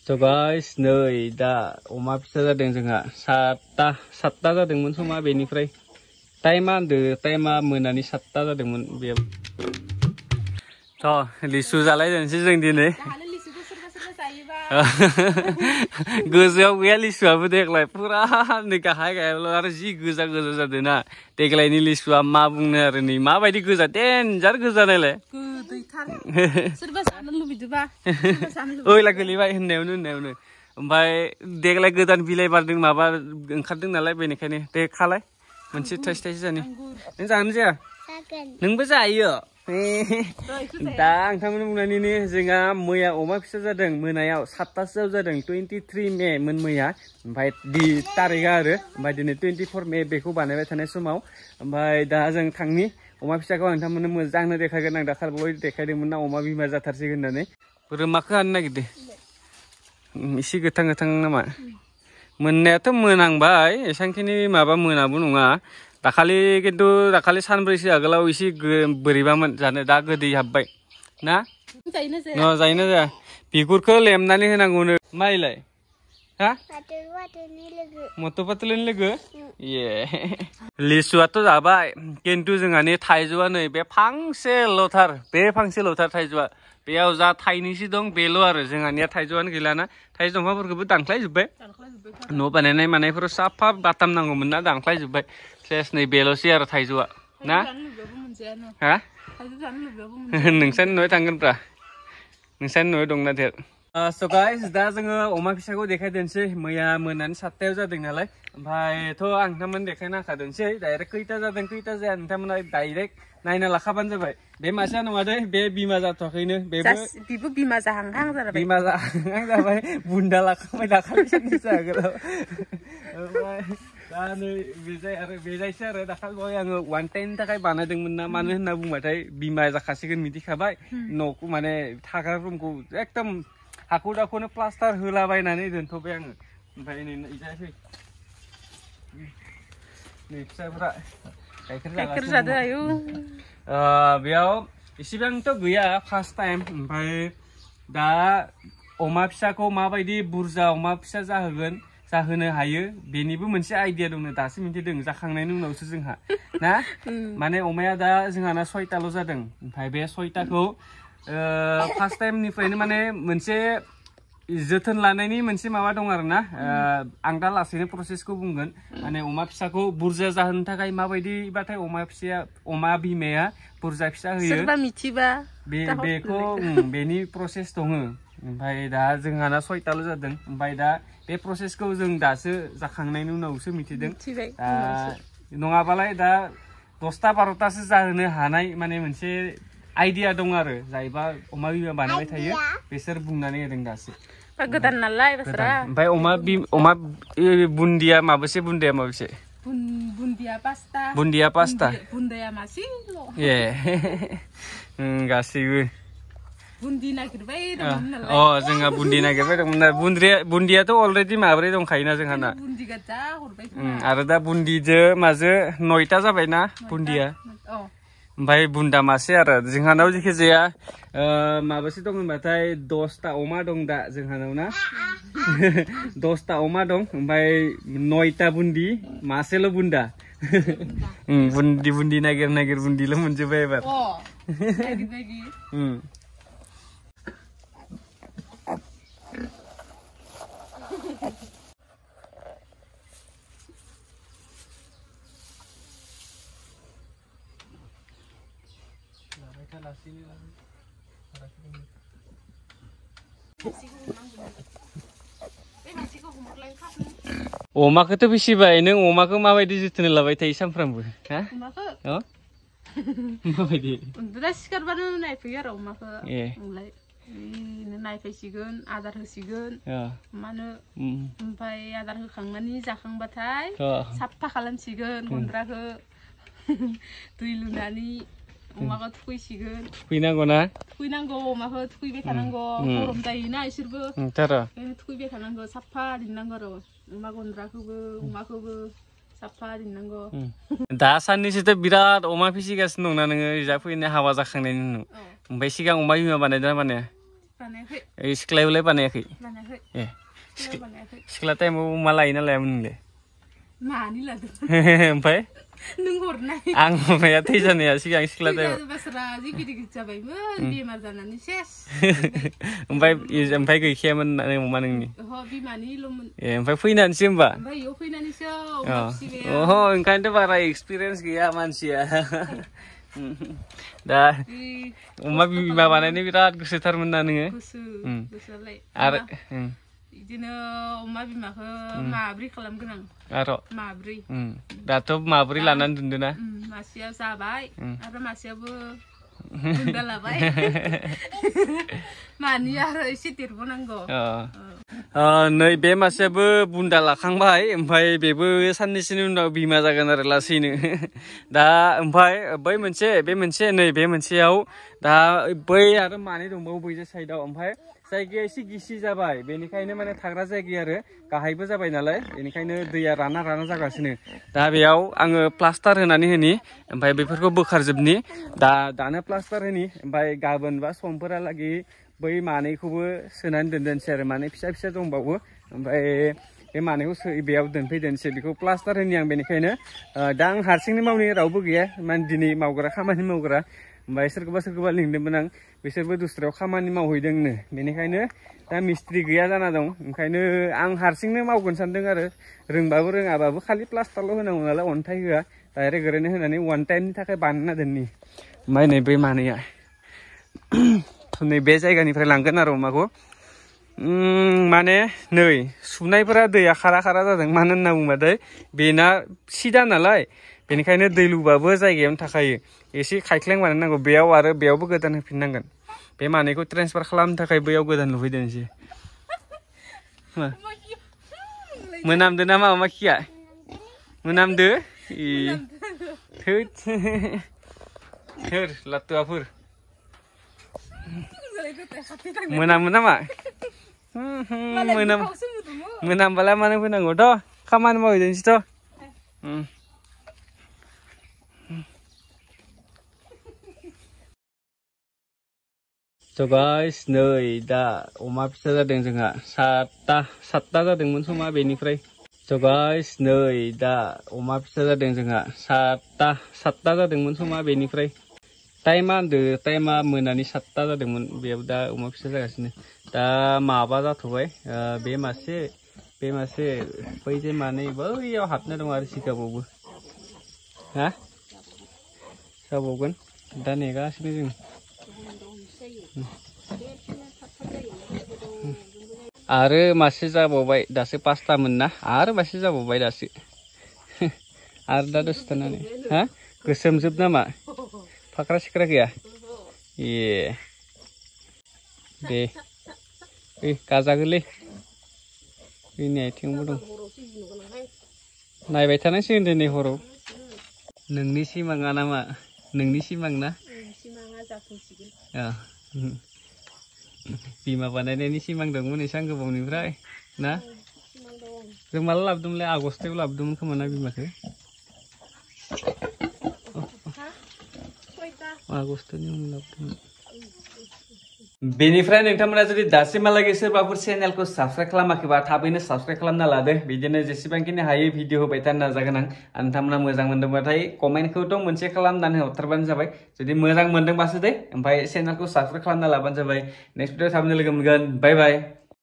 So guys, नै दा अमा फिसा जादों जोंहा सातता जादोंमोन समा बेनिफ्राय टाइमा मोनानि 7ता जादोंमोन बे लिसु जालायदोंसै जों दिनै गोजौआव गैया लिसुआबो देग्लाय पुरा नै गाहाय गाहायल' आरो जि गोजा गोजा जादोंना देग्लायनि लिसुआ मा बुंनो आरो नै माबायदि गोजा देन्जार गोजा नायलाय सोरबा जानो लुबैदोंबा ओइला गोलैबाय होननायावनो ओमफ्राय देग्लाय गोदान बिलाइ बारदों माबा ओंखारदों नालाय बेनिखायनो दे खालाय मोनसे थाइसे जानि नों जानो जाया नोंबो जायो दा आंथांमोन बुंनायनि जोंहा मैया अमा फिसा जादों मोनायाव 7तासोआव जादों 23 मे मोन मैया ओमफ्राय दि तारिखआ आरो ओमफ्राय दिनै 24 मे बेखौ बानायबाय थानाय समाव ओमफ्राय दा जों थांनि अमा फिसाखौ आंथांमोननो मोजांनो देखायगोन आं दाखालिबावै देखायदोंमोन ना अमा बिमा जाथारसिगोन होननानै बोरमाखौ हानो नागिरदों एसे गोथां नामा मोननायाथ' मोनांबाय एसांखिनि माबा मोनाबो नङा दाखालि सानब्रैसो आगोलाव एसे बोरैबामोन जानो दा गोदै हाबबाय ना जायोना जाया बिगुरखौ लेमनानै होनांगौनो माइलाय हा मटर पातलनि लोगो ए लिसुआथ' जाबाय खिन्थु जोंहानि थाइजौआ नै बे फांसे लथार थाइजौआ बेयाव जा थाइनैसो दं बेल' आरो जोंहानिया थाइजौआनो गैलाना थाइजौ दंफांफोरखौबो दानख्लायजोब्बाय न' बानायनाय मानायफोराव साफा बाताम नांगौमोन ना दानख्लायजोब्बाय सेस नै बेल'सै आरो थाइजौआ ना हा नोंसानि न'आव थांगोनब्रा नोंसानि न'आव दंना देर So guys, दा जोङो अमा फिसाखौ देखायदोंसै मैया मोनानि 7तायाव जादों नालाय ओमफ्रायथ' आं नोंथांमोन देखायना होखादोंसै डाइरेक्ट खैथा जादों खैथा जाया नोंथांमोना डाइरेक्ट नायना लाखाबानो जाबाय बे मासेया नङा दे बे बिमा जाथ'वाखैनो बेबो बिमा जाहांहां जाबाय बुन्दा लाखांबाय दाखालि साननैसो आगोलाव ओमफ्राय दा नै बेजायसो आरो दाखालिबावै आङो 1 टाइमनि थाखाय बानायदोंमोन ना मानो होनना बुंबाथाय बिमा जाखासिगोन मिथिखाबाय न'खौ माने थाग्रा रुमखौ एकदम हाखु दाखुनो प्लास्टार होलाबायनानै दोनथ'बाय आङो ओमफ्राय नै फिसाफोरा गाइखेर जादों आयु बेयाव इसेबांथ' गैया फार्स्ट टाइम ओमफ्राय दा अमा फिसाखौ माबायदि बुरजा अमा फिसा जाहोनो हायो बेनिबो मोनसे आइडिया दङ दासो मिथिदों जाखांनायनि उनावसो जोंहा ना माने अमाया दा जोंहाना 6ताल' जादों ओमफ्राय बे 6ताखौ फार्स्ट टाइमनिफ्रायनो माने मोनसे जोथोन लानायनि मोनसे माबा दं आरो ना आं दा लासैनो प्रसेसखौ बुंगोन माने अमा फिसाखौ बुरजा जाहोनो थाखाय माबायदिबाथाय अमा बिमाया बुरजा फिसा होयो सोरबा मिथिबा बेखौ बेनि प्रसेस दङ ओमफ्राय दा जोंहाना 6ताल' जादों ओमफ्राय दा बे प्रसेसखौ जों दासो जाखांनायनि उनावसो मिथिदों नङाबालाय दा 10ता 12तासो जाहोनो हानाय माने मोनसे आइडिया दं आरो जायबा अमा बिमा बानायबाय थायो बिसोर बुंनानै होदों दासो गोदान नालाय बाथ्रा ओमफ्राय अमा बुन्दिया माबेसे बुन्दाया माबेसे बुन्दिया 5ता बुन्दाया मासेल' ए गासैबो बुन्दि नागिरबाय दंमोन नालाय जोंहा बुन्दि नागिरबाय दंमोन ना बुन्दियाथ' अलरेडि माब्रै दंखायोना जोंहाना बुन्दि गाजा हरबाय आरो दा बुन्दिजों माजो 9ता जाबायना बुन्दिया ओमफ्राय बुन्दा मासे आरो जोंहानाव जेखि जाया माबासे दं होनबाथाय 10ता अमा दं दा जोंहानाव ना 10ता अमा दं ओमफ्राय 9ता बुन्दि मासेल' बुन्दा बुन्दि नागिर बुन्दिल' मोनजोब्बाय एबार अमाखौथ' फिसिबाय नों अमाखौ माबायदि जोथोन लाबाय थायो सानफ्रामबो माबायदि सिखारबानो नायफैयो आरो अमाखौ नायफैसिगोन आदार होसिगोन मानो ओमफ्राय आदार होखांनानै जाखांबाथाय साफा खालामसिगोन गन्द्राखौ दै लुनानै अमाखौ थुखैसिगोन थुखैनांगौ अमाखौ थुखैबाय थानांगौ गरम जायोना इसोरबो थुखैबाय थानांगौ साफा दिननांगौ आरो अमा गन्द्राखौबो अमाखौबो साफा दिननांगौ दा साननैसोथ' बिराद अमा फिसिगासिनो दंना नोङो जा फैनाय हाबा जाखांनायनि उनाव ओमफ्राय सिगां अमा बिमा बानायदों ना बानाया सिख्लायावलाय बानायाखै बानायाखै ए बानायाखै सिख्ला टाइमाव मा लायोना लायामोन नोंलाय मानि लादों ओमफ्राय नों हरनाय आं माबाया थैजानाया सिगां सिख्ला टाइमाव बासरा जि गिदिर गिदिर जाबायमोन बेमार जानानै सेस ओमफ्राय गैखायामोन अमा नोंनि बिमानिल'मोन ए ओमफ्राय फैनानैसो होमबा ओमफ्राय इयाव फैनानैसो अह ओंखायनोथ' बारा एक्सपिरियेन्स गैया मानसिया दा अमा बिमा बानायनो बिराद गोसोथारमोन ना नोङो गोसोआलाय आरो बिदिनो अमा बिमाखौ माब्रै खालामगोन आं आरो माब्रै दाथ' माब्रै लानानै दोनदोंना मासेया जाबाय आरो मासेयाबो बुन्दा लाबाय मानि आरो एसे देरबावनांगौ नै बे मासेयाबो बुन्दा लाखांबाय ओमफ्राय बेबो साननैसोनि उनाव बिमा जागोन आरो लासैनो दा ओमफ्राय बे मोनसे नै बे मोनसेयाव दा बै आरो मानै दंबावो बै साइडआव ओमफ्राय जायगाया एसे गिसि जाबाय बेनिखायनो माने थाग्रा जायगाया आरो गाहायबो जाबाय नालाय बेनिखायनो दैया राना जागासिनो दा बेयाव आङो प्लास्टार होनानै होनि ओमफ्राय बेफोरखौ बोखारजोबनि दानो प्लास्टार होनि ओमफ्राय गाबोन बा समफोरालागै बै मानैखौबो सोनानै दोनसै आरो माने फिसा फिसा दंबावो ओमफ्राय बे मानैखौ बेयाव दोनफैदोनसै बेखौ प्लास्टार होनि आं बेनिखायनो दा आं हारसिंनो मावनि रावबो गैया माने दिनै मावग्रा खामानि मावग्रा ओमफ्राय सोरखौबा लिंदोंमोन आं बिसोरबो दस्रायाव खामानि मावहैदोंनो बेनिखायनो दा मिस्ट्रि गैया जाना दं ओंखायनो आं हारसिंनो मावगोन सानदों आरो रोंबाबो रोङाबाबो खालि प्लास्टारल' होनांगौ नालाय अन्थाइ होआ डाइरेक्ट ओरैनो होनानै वान टाइमनि थाखाय बानायना दोननि ओमफ्राय नै बे मानैया नै बे जायगानिफ्राय लांगोन आरो अमाखौ माने नै सुनायफोरा दैया खारा जादों मानो होनना बुंबाथाय बेना सिदा नालाय बेनिखायनो दै लुबाबो जायगायावनो थाखायो एसे खायख्लें बानायनांगौ बेयाव आरो बेयावबो गोदान होफिननांगोन बे मानैखौ ट्रेन्सफार खालामनो थाखाय बैयाव गोदान लुफैदोंसै मोनामदो नामा अमा खिया मोनामदो लाथुवाफोर मोनामो नामा मोनामबालाय मानो फैनांगौथ' खामानि मावहैदोंसैथ' गाइस नै दा अमा फिसा जादों जोंहा सातता जादोंमोन समा बेनिफ्राय गाइस नै दा अमा फिसा जादों जोंहा सातता जादोंमोन समा बेनिफ्राय टाइमा मोनानि 7ता जादोंमोन बेयाव दा अमा फिसा जागासिनो दा माबा जाथ'बाय बे मासे बै जे मानै बैयाव हाबना दं आरो सिगाबावबो जाबावगोन दा नेगासिनो जों आरो मासे जाबावबाय दासो 5तामोन ना आरो मासे जाबावबाय दासो आरो दा दसे थानानै गोसोमजोब नामा फाख्रा सिख्रा गैया ए दे गाजागोलै बेनि आथिंबो दं नायबाय थानांसिगोन दिनै हराव नोंनि सिमाङा नामा नोंनि सिमां ना बिमा बानायनायनि सिमां दंमोन एसां गोबावनिफ्राय ना जों माला लाबोदोंमोनलाय आगस्टआव लाबोदोंमोन खोमा ना बिमाखौ आगस्टनि उनाव लाबोदोंमोन बेनिफ्राय नोंथांमोना जुदि दासिमहालागै सोरबाफोर चेनेलखौ साबस्क्राइब खालामाखैबा थाबैनो साबस्क्राइब खालामना लादो बिदिनो जेसेबांखिनि हायो भिडिअ होबाय थानो नाजागोन आं नोंथांमोना मोजां मोनदोंबाथाय कमेन्टखौथ' मोनसे खालामनानै हरथारबानो जाबाय जुदि मोजां मोनदोंबासो दे ओमफ्राय चेनेलखौ साबस्क्राइब खालामना लाबानो जाबाय नेक्स्ट भिडिअ थाबैनो लोगो मोनगोन बाय बाय